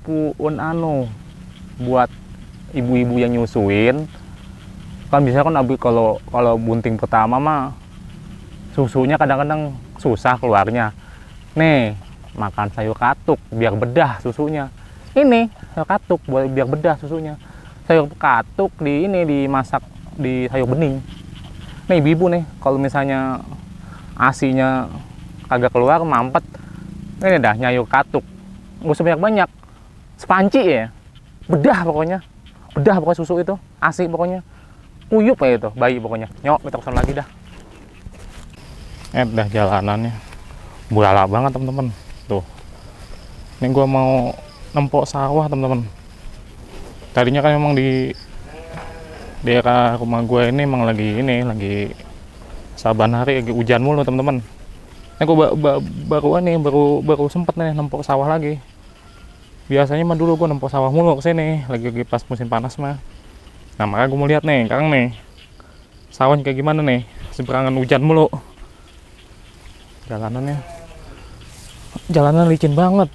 pun buat ibu-ibu yang nyusuin kan bisa kan kalau kalau bunting pertama mah susunya kadang-kadang susah keluarnya. Nih, makan sayur katuk biar bedah susunya. Ini sayur katuk biar bedah susunya. Sayur katuk dimasak di sayur bening. Nih ibu nih, kalau misalnya asinya kagak keluar mampet, ini dah nyayur katuk. Nggak usah banyak-banyak. Sepanci ya. Bedah pokoknya susu itu, asi pokoknya. Kuyup ya itu, bayi pokoknya. Nyok, kita kesana lagi dah. Dah jalanannya. Bulala banget teman-teman. Tuh. Ini gua mau nempok sawah teman-teman. Tadinya kan memang di daerah rumah gue ini emang lagi saban hari lagi hujan mulu teman-teman. Ini gua baru sempet nih nempok sawah lagi. Biasanya mah dulu gua nempok sawah mulu kesini lagi pas musim panas mah. Nah makanya gue mau lihat nih sekarang nih sawahnya kayak gimana nih seberangan hujan mulu. Jalanan licin banget.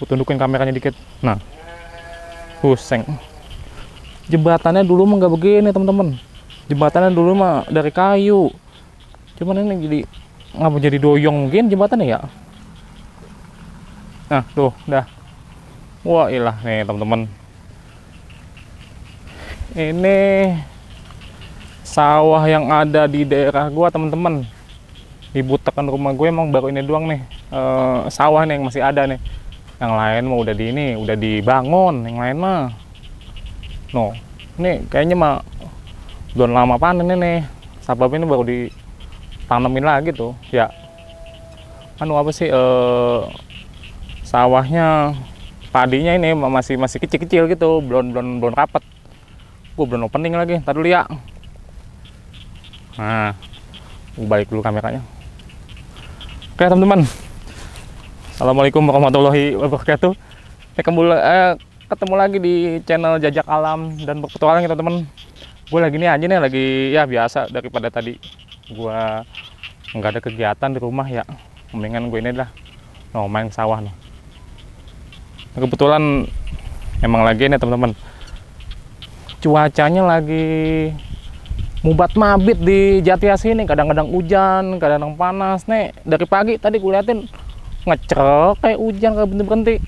Gue tunjukin kameranya dikit. Nah, pusing. Jembatannya dulu mah nggak begini teman-teman. Jembatannya dulu mah dari kayu. Cuman ini jadi ngapa jadi doyong mungkin jembatannya ya. Nah tuh dah. Wah ilah nih teman-teman. Ini sawah yang ada di daerah gua teman-teman. Di butakan rumah gue emang baru ini doang nih sawah nih yang masih ada nih. Yang lain mah udah dibangun, yang lain mah no. Ini kayaknya mah belum lama panen nih. Sabab ini baru ditanemin lagi tuh. Ya. Apa sih sawahnya padinya ini masih kecil-kecil gitu, belum rapat. Gue belum opening lagi, ntar dulu ya. Nah, gue balik dulu kameranya. Oke teman-teman, assalamualaikum warahmatullahi wabarakatuh. Ketemu lagi di channel Jajak Alam dan Berpetualang ya teman-teman. Gue lagi nih aja nih, lagi ya biasa daripada tadi gue nggak ada kegiatan di rumah ya. Mendingan gue ini lah, main sawah nih. Kebetulan emang lagi nih teman-teman. Cuacanya lagi mubat mabit di Jatiasi ini, kadang-kadang hujan, kadang-kadang panas nih. Dari pagi tadi gue liatin ngecerok kayak hujan kagak berhenti.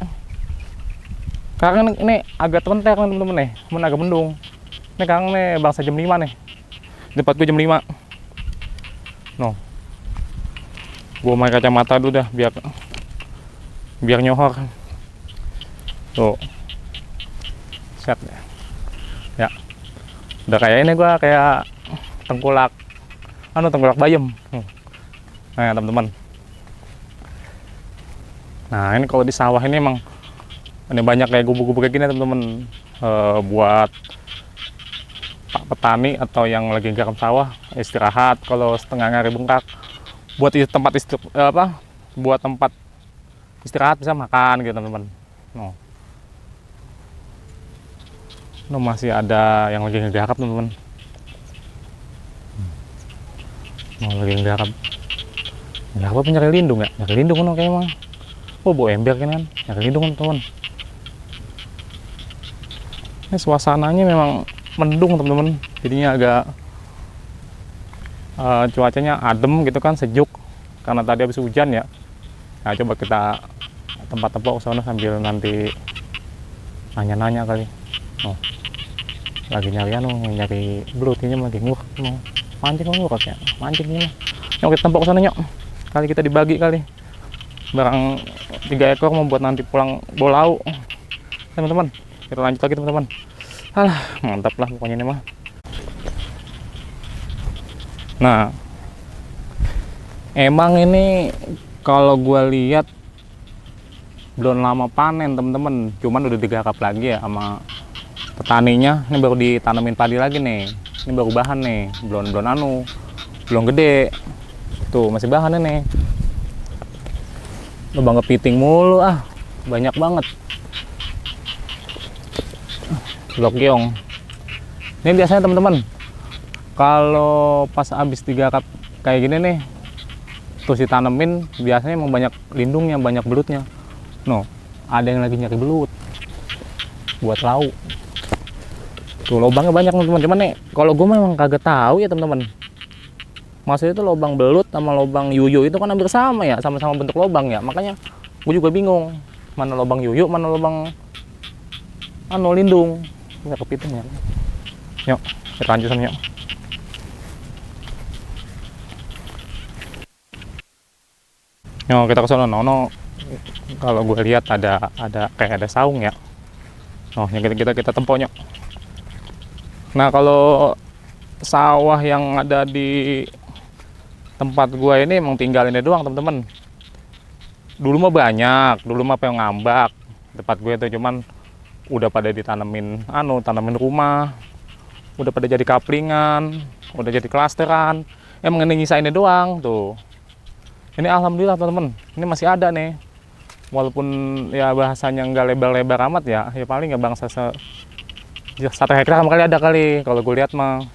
Sekarang ini agak terbentek nih teman-teman nih, agak mendung. Ini sekarang nih bangsa jam 5 nih. Depan gue jam 5. No. Gue main kacamata dulu dah biar nyohor. Tuh. Set ya. Ya. Udah kayak ini gue kayak tengkulak bayam. Nah teman-teman, nah ini kalau di sawah ini emang ini banyak kayak gubuk-gubuk kayak gini teman-teman, buat pak petani atau yang lagi garap sawah istirahat kalau setengah hari bengkak, buat tempat istirahat bisa makan gitu teman-teman. Masih ada yang lagi ngegarap teman-teman. Lagi ngegarap apa nyari lindung ya? Nyari lindung kan kayak emang. Bawa ember kan nyari lindung kan teman. Ini suasananya memang mendung teman-teman. Jadinya agak cuacanya adem gitu kan, sejuk karena tadi habis hujan ya. Nah coba kita tempat-tempat ke sana sambil nanti nanya-nanya kali. Lagi nyari belut ini lagi nguruk mancing ya mancing ini. Yuk kita tempok sana nyok, kali kita dibagi kali barang 3 ekor mau buat nanti pulang bolau teman-teman. Kita lanjut lagi teman-teman. Alah mantap lah pokoknya ini mah. Nah emang ini kalau gue lihat belum lama panen teman-teman, cuman udah digarap lagi ya sama petaninya. Ini baru ditanemin padi lagi nih. Ini baru bahan nih, belum gede. Tuh masih bahan ini. Lubang kepiting mulu banyak banget. Blok giong. Ini biasanya teman-teman, kalau pas habis digarap kayak gini nih, terus ditanemin, biasanya emang banyak lindungnya, banyak belutnya. ada yang lagi nyari belut buat lauk. Tuh lubangnya banyak teman-teman, cuman nih kalau gue memang kagak tahu ya teman-teman. Maksudnya itu lubang belut sama lubang yuyu itu kan hampir sama ya, sama-sama bentuk lubang ya. Makanya gue juga bingung mana lubang yuyu, mana lubang lindung. Nggak kepiting ya. Yuk, kita lanjut sana yuk. Yuk kita ke sana. No. Kalau gue lihat ada kayak ada saung ya. Oh, yang kita tempoknya. Nah, kalau sawah yang ada di tempat gue ini emang tinggalinnya doang, teman-teman. Dulu mah banyak, dulu mah pengen ngambak tempat gue itu, cuman udah pada ditanemin tanamin rumah, udah pada jadi kaplingan, udah jadi klasteran. Emang ini nyisainnya doang tuh. Ini alhamdulillah teman-teman, ini masih ada nih. Walaupun ya bahasanya nggak lebar-lebar amat ya paling nggak bangsa 1 hektar kali ada kali. Kalau gue lihat mah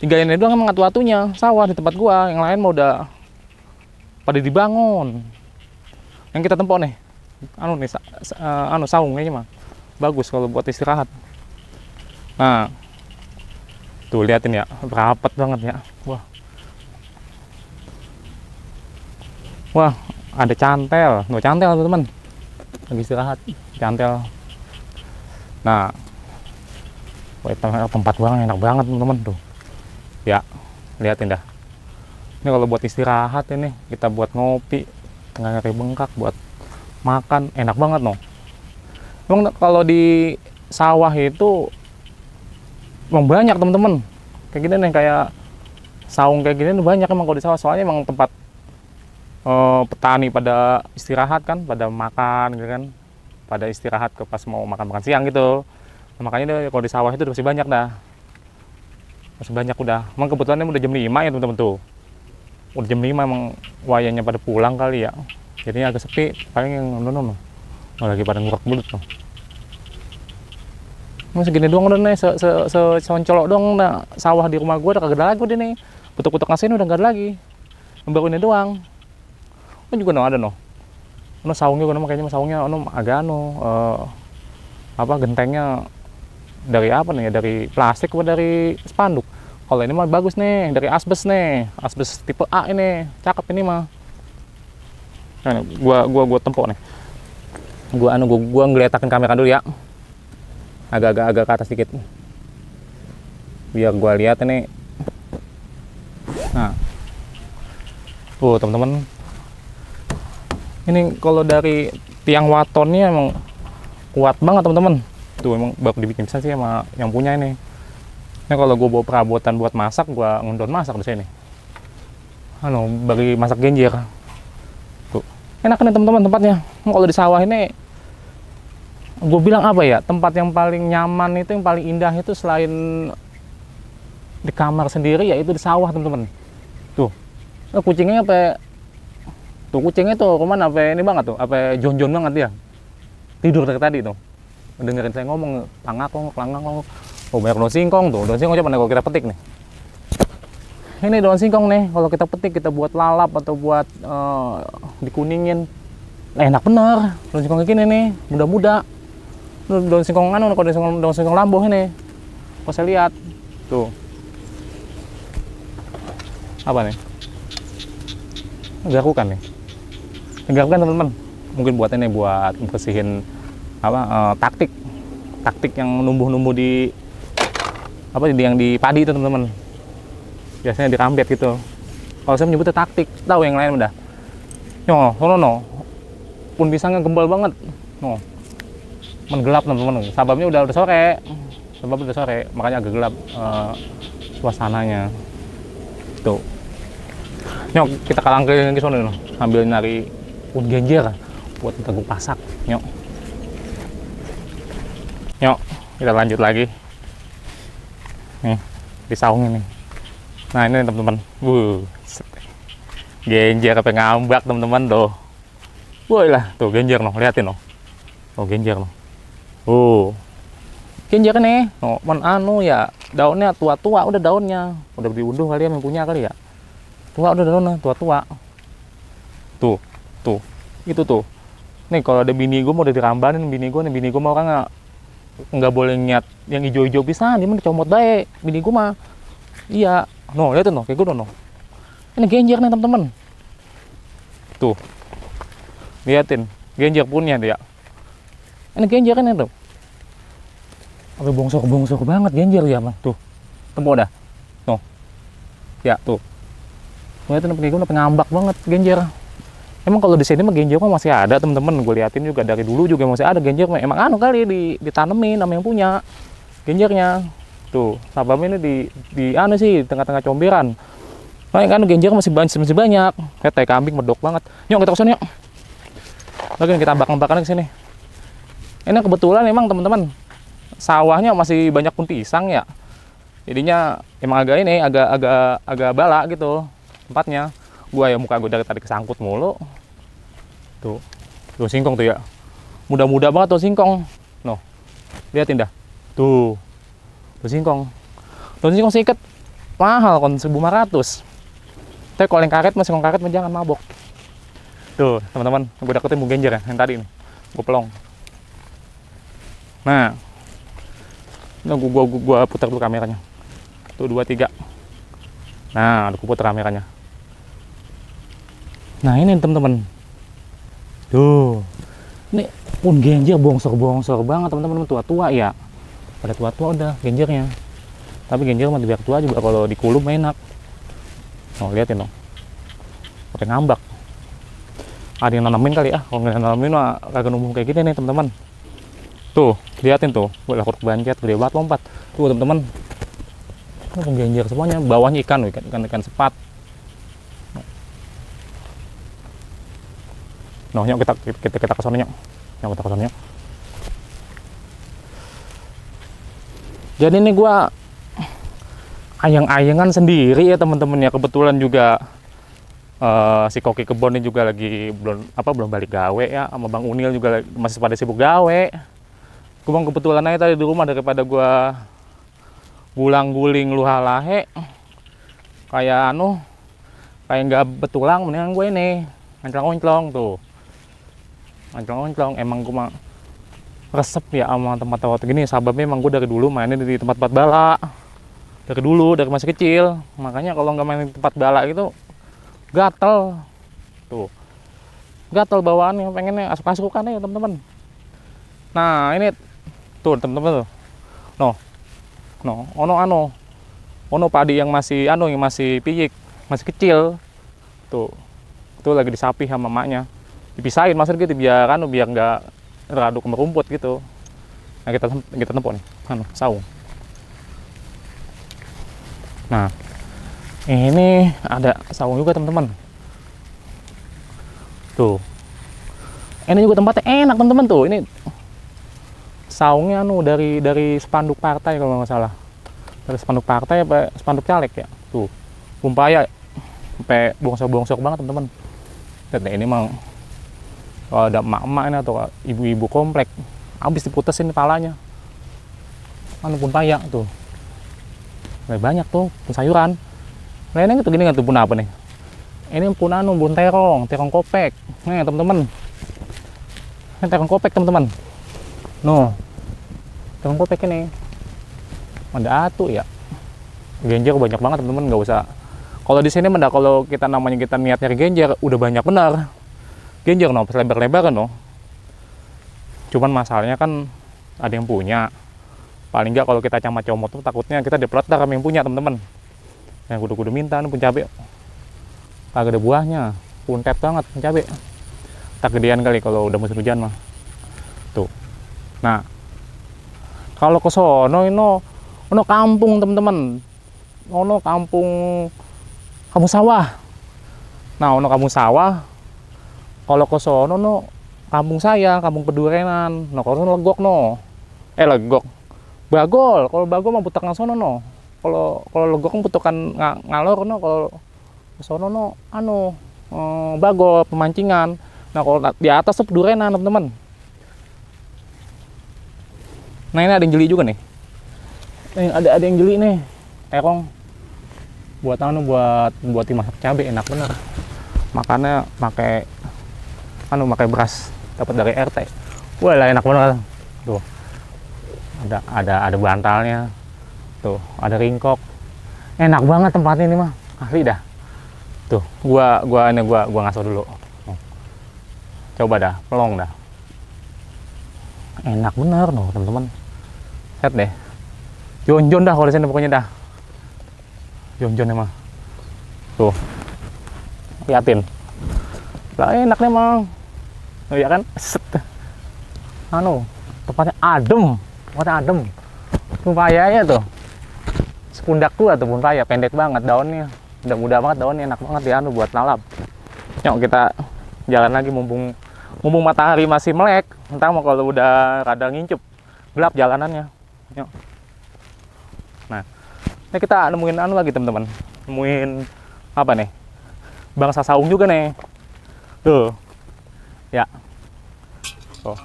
3 ini doang emang atu-atunya sawah di tempat gua, yang lain mah udah pada dibangun. Yang kita tempok nih, saung kayaknya mah bagus kalau buat istirahat. Nah, tuh liatin ya, rapat banget ya. Wah, ada cantel, teman-teman. Lagi istirahat, cantel. Nah, tempat buang enak banget teman-teman tuh. Ya, liatin dah. Ini kalau buat istirahat ini, kita buat ngopi, tengah nyari bengkak, buat makan, enak banget no. Emang kalau di sawah itu emang banyak teman-teman. Kayak gini nih, kayak saung kayak gini banyak emang kalau di sawah. Soalnya emang tempat petani pada istirahat kan, pada makan gitu kan, pada istirahat ke pas mau makan siang gitu. Nah, makanya kalau di sawah itu masih banyak dah, masih banyak udah. Emang kebetulan udah jam 5 ya teman-teman tuh, udah jam 5 emang wayanya pada pulang kali ya, jadinya agak sepi. Paling yang lagi pada ngurak belut tuh. Emang segini doang udah nih, soncolok doang nah, sawah di rumah gue udah kagak ada lagi udah nih, putuk-putuk nasinya udah gak ada lagi, baru ini doang. Kan juga ada saungnya gue kayaknya saungnya agak gentengnya dari apa nih ya, dari plastik atau dari spanduk. Kalau ini mah bagus nih, dari asbes nih, asbes tipe A ini, cakep ini mah. Nah, gua tempok nih. Gua ngeletakin kamera dulu ya, agak ke atas sedikit biar gua lihat ini. Nah, tuh teman-teman, ini kalau dari tiang watonnya emang kuat banget teman-teman. Tuh emang baru dibikin bisa sih sama yang punya ini. Ini kalau gue bawa perabotan buat masak, gue ngundon masak di sini. Bagi masak genjer. Tuh enak nih teman-teman tempatnya. Kalau di sawah ini, gue bilang apa ya, tempat yang paling nyaman itu, yang paling indah itu selain di kamar sendiri ya itu di sawah teman-teman. Tuh kucingnya kucingnya tuh kemana? Apa ini banget tuh? Apa jonjon banget dia? Tidur dari tadi tuh. Dengerin saya ngomong, langakong. Oh, banyak daun singkong tuh. Daun singkong coba nih kalau kita petik nih. Ini daun singkong nih, kalau kita petik, kita buat lalap atau buat dikuningin. Nah, enak bener. Daun singkong kayak gini nih, muda-muda. Daun singkong kalau daun singkong lamboh ini. Kalau saya lihat tuh. Apa nih? Garukan nih. Garukan teman-teman. Mungkin buat ini, buat bersihin taktik yang numbuh di yang di padi itu teman-teman. Biasanya dirambet gitu. Kalau saya menyebutnya taktik, tahu yang lain udah. Pun pisangnya gembal banget. Menggelap teman-teman. Sebabnya udah sore. Makanya agak gelap suasananya. Tuh. Kita kalang ke sana sambil nyari pun genjer buat teguh pasak. Yuk, kita lanjut lagi. Nih, di saung ini. Nah, ini teman-teman. Genjer apa ngambak teman-teman tuh. Woi lah, tuh genjer liatin Oh, genjer genjer nih. Ya, daunnya tua-tua udah daunnya. Udah diunduh kali ya, yang punya kali ya. Tua udah daunnya, tua-tua. Tuh. Itu tuh. Nih kalau ada bini gue mau udah dirambanin bini gue mau kan nggak boleh niat yang hijau-hijau bisa, dia mah dicomot baik bini gue mah. Iya, no lihat tuh, kayak gue no. Ini genjer nih teman-teman. Tuh, liatin, genjer punya dia. Ini genjer kan itu. Oke, bongsor banget genjer ya bang. Tuh, temu dah. No, ya tuh. Liatin kayak gue udah ngambak banget genjer. Emang kalau di sini mah genjer mah masih ada teman-teman. Gue liatin juga dari dulu juga masih ada genjer. Emang kali ditanemin sama yang punya genjernya. Tuh, sabam ini di sih tengah-tengah comberan. Nah, kan genjer masih banyak. Kayak tai kambing medok banget. Yuk kita kesana yuk. Lagi kita bakar-bakarnya ke sini. Ini kebetulan emang teman-teman sawahnya masih banyak puntisang ya. Jadinya emang agak bala gitu tempatnya. Muka gue dari tadi kesangkut mulu. Tuh singkong tuh ya. Muda-muda banget tuh singkong. Noh, liatin dah. Tuh singkong seikat mahal kon 1.500. Tapi kalau yang karet masih karet jangan mabok. Tuh teman-teman, gue deketin bung genjer ya yang tadi nih, gue pelong. Nah, gue putar dulu kameranya. Tuh 2, 3. Nah, gue putar kameranya. Nah ini teman-teman. Tuh, ini pun genjer bongsor banget teman-teman, tua-tua ya. Pada tua-tua udah genjernya. Tapi genjer mah biar tua juga kalau dikulum enak. Oh, liatin dong. Pakai ngambak. Ada yang nanamin kali kalau nggak nanamin mah kagak numbuh kayak gini nih teman-teman. Tuh, liatin tuh. Boleh kurang bancet, gede banget lompat. Tuh teman-teman. Ini genjer semuanya, bawahnya ikan sepat. Noh, yuk kita ke sana yuk. Yuk kita ke sana yuk. Jadi ini gua ayang-ayangan sendiri ya teman-teman ya. Kebetulan juga si koki kebon ini juga lagi belum balik gawe ya, sama Bang Unil juga masih pada sibuk gawe. Gua kebetulan aja tadi di rumah, daripada gua gulang-guling luhalahe kayak nggak betulang, mendingan gue ini nganclong-onclong tuh. Nganclong-onclong, emang gue mah resep ya sama tempat-tempat gini. Sababnya emang gue dari dulu mainnya di tempat-tempat bala. Dari dulu, dari masih kecil. Makanya kalau nggak main di tempat bala gitu gatel. Tuh. Gatel bawaannya, pengennya asuk-asukan ya teman-teman. Nah, ini tuh teman-teman tuh. Ono padi yang masih piyik, masih kecil. Tuh. Itu lagi disapi sama emaknya. Dipisahin maksudnya gitu biar nggak raduk merumput gitu. Nah, kita tempok nih, saung. Nah, ini ada saung juga teman-teman. Tuh. Ini juga tempatnya enak teman-teman tuh. Ini saungnya dari spanduk partai kalau nggak salah. Dari spanduk partai apa spanduk caleg ya. Tuh. Bumpaya sampai bongsor-bongsor banget teman-teman. Lihat ini emang kalau ada emak-emak ini atau ibu-ibu komplek habis diputesin palanya. Pun paya tuh. Banyak tuh sayuran. Nah ini tuh gini kan tuh pun apa nih? Ini pun bun terong kopek. Nih teman-teman. Ini terong kopek teman-teman. Terong kopek ini. Ada atu ya. Genjer banyak banget teman-teman, nggak usah. Kalau di sini kalau kita niat nyari genjer udah banyak benar. Genjer pas lebar-lebar kan Cuman masalahnya kan ada yang punya. Paling nggak kalau kita comot tuh takutnya kita dipeletar sama yang punya teman-teman. Yang kudu minta pun cabe. Kagak ada buahnya, puntet banget pun cabe. Tak gedean kali kalau udah musim hujan mah. Tuh. Nah, kalau ke sono ono kampung teman-teman. Ono kampung sawah. Nah, ono kampung sawah. Kalau ke sono kampung saya, kampung Pedurenan. Kalau legok legok. Bagol, kalau bagol mah putak nang sono Kalau legok kan putukan ngalor kalau ke sono bagol pemancingan. Nah, kalau di atas tuh Pedurenan, teman-teman. Nah, ini ada yang jeli juga nih. Ada yang jeli nih. Terong. Buat dimasak cabai enak bener. Makannya pakai beras dapat dari RT. Wah lah enak banget tuh, ada bantalnya tuh, ada ringkok, enak banget tempatnya ini mah, asli dah. Tuh gua ngaso dulu. Coba dah, pelong dah, enak bener loh teman-teman. Set deh, jonjon dah kalau di sini pokoknya dah, jonjon emang tuh, liatin lah enak nih emang. Oh iya kan, set, tempatnya adem, tumpayanya tuh sepundak tua tuh tumpaya, pendek banget daunnya, udah muda banget daunnya, enak banget ya buat lalap. Yuk kita jalan lagi, mumpung matahari masih melek, entah mau kalau udah rada ngincup gelap jalanannya. Yuk. Nah, ini kita nemuin lagi teman-teman, nemuin apa nih, bangsa saung juga nih tuh ya. Oh,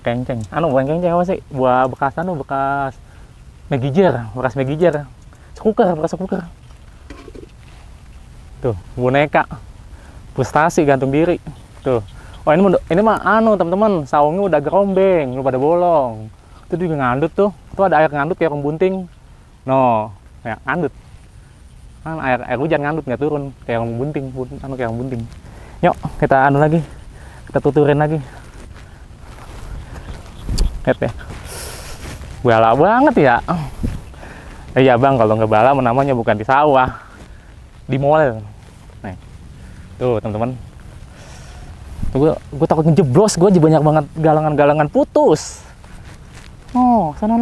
kenceng, bukan kenceng apa sih, buah bekas bekas megijer, bekas skuker tuh, boneka frustasi gantung diri tuh. Oh ini mah teman-teman, saungnya udah gerombeng, udah pada bolong. Itu juga ngandut tuh ada air ngandut kayak orang bunting. Ya ngandut kan, air hujan ngandut nggak turun kayak orang bunting, kayak orang bunting. Yuk kita lagi, kita tuturin lagi. Lihat ya, bala banget ya. Iya bang, kalau nggak bala namanya bukan di sawah, di mall. Nih tuh teman-teman, gue takut ngejeblos, gue aja banyak banget galangan putus. Sana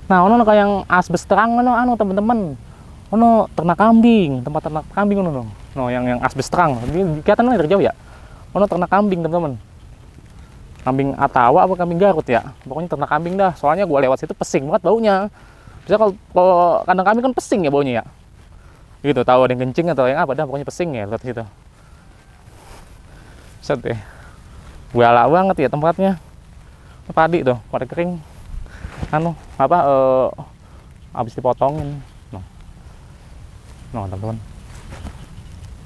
nah kayak yang asbes terang teman-teman, ternak kambing, tempat ternak kambing yang asbes terang, kelihatan dari jauh ya. Ternak kambing teman-teman, kambing Atawa apa kambing Garut ya, pokoknya ternak kambing dah. Soalnya gue lewat situ pesing banget baunya. Bisa kalau kandang kambing kan pesing ya baunya ya, gitu. Tahu ada yang kencing atau yang apa dah, pokoknya pesing ya lewat situ. Set deh, galak banget ya tempatnya. Padi tuh pada kering, habis dipotongin. Teman-teman,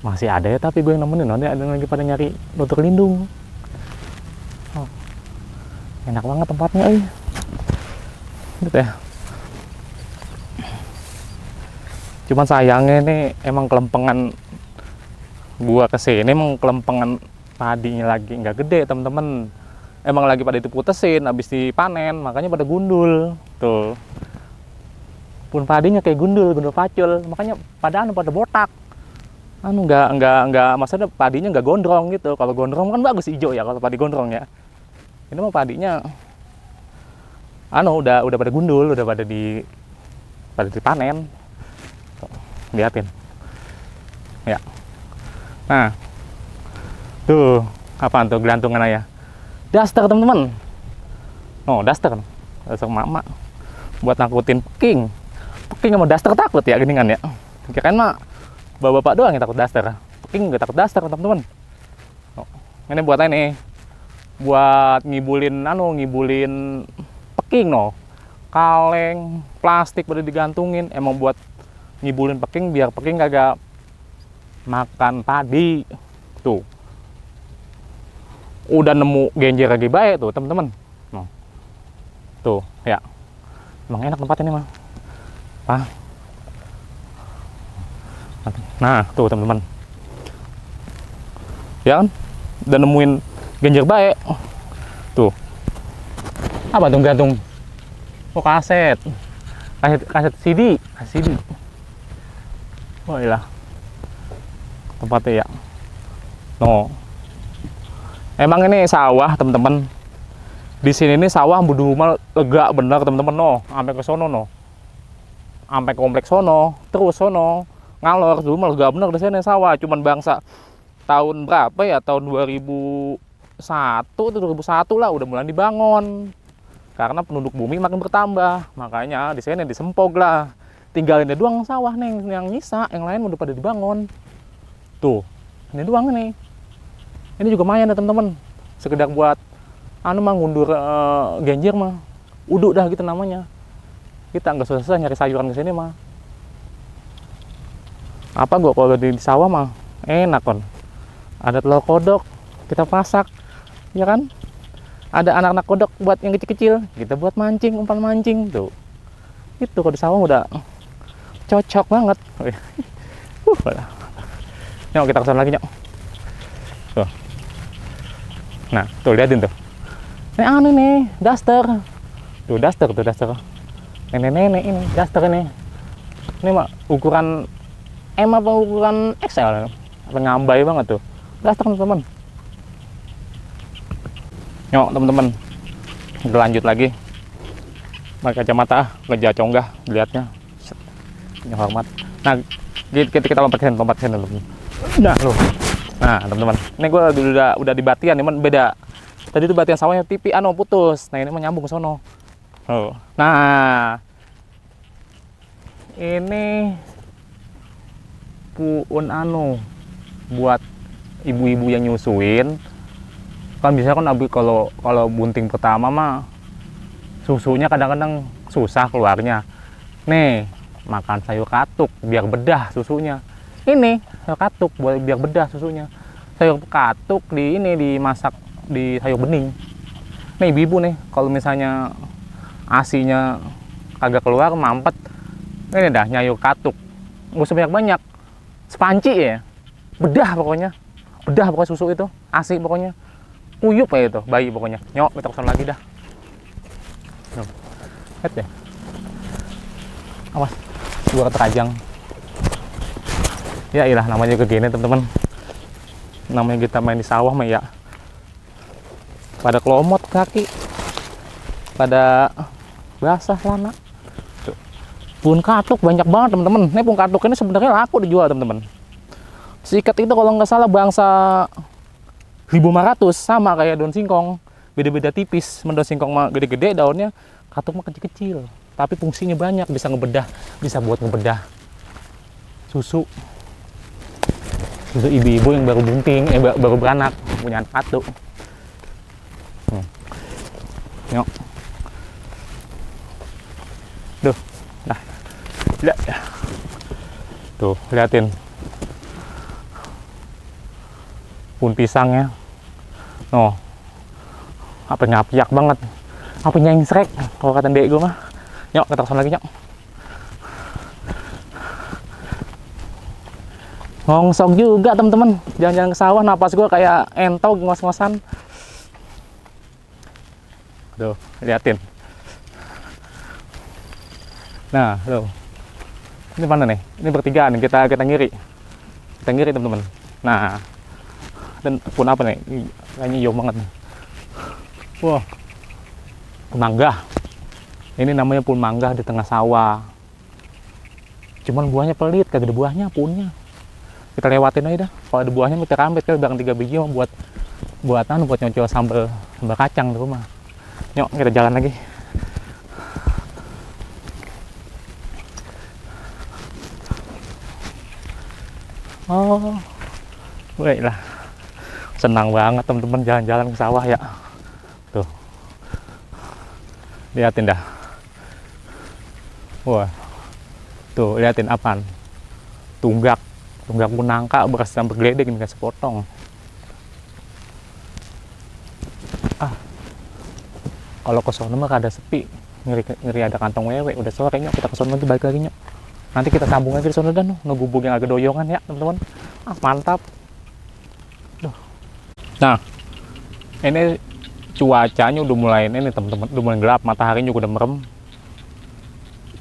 masih ada ya, tapi gue yang nemenin. Nanti ada lagi pada nyari lutut lindung. Enak banget tempatnya, gitu ya. Cuman sayangnya ini emang kelempengan, gua kesini emang kelempengan padinya lagi nggak gede teman-teman. Emang lagi pada diputesin, habis dipanen, makanya pada gundul tuh. Pun padinya kayak gundul pacul, makanya pada botak. Nggak, maksudnya padinya nggak gondrong gitu. Kalau gondrong kan bagus hijau ya, kalau padi gondrong ya. Ini mah padinya udah pada gundul, udah pada dipanen. Tuh, liatin ya. Nah tuh apaan tuh gelantungan aja, daster teman-teman. Daster mama buat nakutin peking sama daster takut ya gini kan ya. Kirain mah bapak-bapak doang yang takut daster, peking nggak takut daster teman-teman. Ini buat ini, buat ngibulin peking kaleng plastik pada digantungin, emang buat ngibulin peking biar peking kagak makan padi tuh. Udah nemu genjer lagi baik tuh teman-teman. Tuh ya, emang enak tempat ini mah. Nah tuh teman-teman ya kan, udah nemuin genjer baik tuh. Apa tuh gantung? Kaset CD. Wah iyalah tempatnya ya. Emang ini sawah teman-teman. Di sini nih sawah budu mah lega bener teman-teman. Sampai ke sono sampai kompleks sono, terus ngalor dulu mah lega bener di sini sawah. Cuman bangsa tahun berapa ya? Tahun 2001 atau 2001 lah udah mulai dibangun. Karena penduduk bumi makin bertambah, makanya di sini disempog lah. Tinggalin doang sawah nih yang nyisa, yang lain udah pada dibangun. Tuh, ini doang nih. Ini juga lumayan ya teman-teman. Sekedar buat ngundur genjer mah. Uduk dah gitu namanya. Kita nggak susah nyari sayuran ke sini mah. Apa gua kalau di sawah mah enak kon. Ada telur kodok, kita pasak, ya kan? Ada anak-anak kodok buat yang kecil-kecil, kita buat mancing, umpan mancing tuh. Itu kalau di sawah udah cocok banget. Nyok, kita kesana lagi, nyok. Tuh. Nah, tuh liatin tuh. Ini anu nih, daster. Tuh daster, tuh daster. Nenek-nenek ini, daster ini. Ini mah ukuran M apa ukuran XL? Apa ngambai banget tuh. Daster, teman-teman. Nyok, teman-teman. Kita lanjut lagi. Pakai kacamata, gajah conggah dilihatnya. Ini hormat. Nah, kita lompat ke sini dulu. Nah, loh. Nah, teman-teman. Ini gue udah di batian, cuman beda. Tadi tuh batian sawahnya tipi putus. Nah, ini mah nyambung ke sono. Oh. Nah. Ini puun buat ibu-ibu yang nyusuin. Kan biasanya kan kalau bunting pertama mah susunya kadang-kadang susah keluarnya. Nih, makan sayur katuk biar bedah susunya. Ini sayur katuk biar bedah susunya. Sayur katuk dimasak di sayur bening. Nih ibu nih, kalau misalnya asinya kagak keluar mampet, ini dah nyayur katuk. Nggak usah banyak-banyak, sepanci ya, bedah pokoknya susu itu, asi pokoknya. Uyup ya itu, bayi pokoknya. Nyok, kita kesana lagi dah. Lihat deh. Awas, gua keterajang. Ya ilah, namanya juga gini teman-teman. Namanya kita main di sawah mah ya. Pada kelomot kaki. Pada basah celana. Pun katuk banyak banget teman-teman. Ini pun katuk ini sebenarnya laku dijual teman-teman. Sikat itu kalau nggak salah bangsa 1.500, sama kayak daun singkong, beda-beda tipis. Daun singkong mah gede-gede daunnya, katuk mah kecil-kecil, tapi fungsinya banyak, bisa ngebedah, bisa buat ngebedah susu ibu-ibu yang baru bunting, baru beranak, punya anak katuk. Yuk, duh, nah, lihat, tuh liatin, pun pisangnya. Oh, apa ngapiak banget, apa nyengsrek kalau kata dek gue mah. Nyok, kita kesana lagi, nyok. Ngongsok juga teman-teman, jalan-jalan ke sawah, napas gue kayak entog ngos-ngosan. Tuh, liatin. Nah, tuh, ini mana nih? Ini bertiga nih, kita ngiri teman-teman. Nah, dan pun apa nih? Kayaknya hijau banget nih. Wah, pun mangga. Ini namanya pun mangga di tengah sawah. Cuman buahnya pelit, kagak ada buahnya punnya. Kita lewatin aja dah. Kalau ada buahnya kita ambil, kita barang 3 biji buat nyocol sambal kacang di rumah. Yuk, kita jalan lagi. Oh, baiklah. Senang banget teman-teman jalan-jalan ke sawah ya. Tuh, liatin dah. Wah, tuh liatin apaan? Tunggak pun nangka beras sampai geledek ini kan sepotong. Kalau ke sono mah ada sepi, ngeri ada kantong wewe. Udah sore nyok, kita ke sono lagi, balik lagi nyok. Nanti kita sambung lagi di sono dan ngegubung yang agak doyongan ya teman-teman. Mantap. Duh. Nah, ini cuacanya udah mulai ini teman-teman, udah mulai gelap, mataharinya juga udah merem.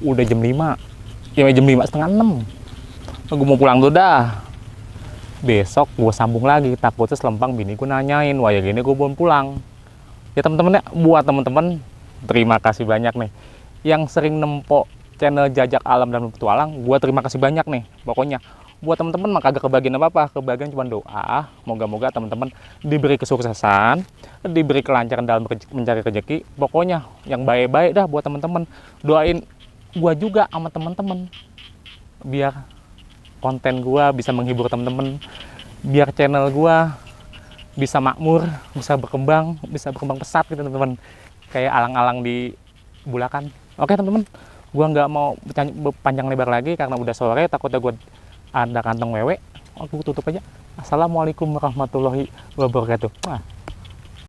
Udah jam 5. Ya jam 5 setengah 6. Gue mau pulang dulu dah. Besok gue sambung lagi, takutnya selempang bini gue nanyain, wah ya gini gue belum pulang. Ya teman-teman ya, buat teman-teman terima kasih banyak nih yang sering nempok channel Jajak Alam dan Petualang. Gue terima kasih banyak nih. Pokoknya buat teman-teman mah kagak kebagian apa-apa, kebagian cuma doa. Moga-moga teman-teman diberi kesuksesan, diberi kelancaran dalam mencari rezeki. Pokoknya yang baik-baik dah buat teman-teman. Doain gue juga sama teman-teman biar konten gua bisa menghibur teman-teman, biar channel gua bisa makmur, bisa berkembang pesat gitu teman-teman, kayak alang-alang di Bulakan. Oke teman-teman, gua nggak mau panjang lebar lagi karena udah sore, takutnya gua ada kantong wewe. Aku tutup aja. Assalamualaikum warahmatullahi wabarakatuh.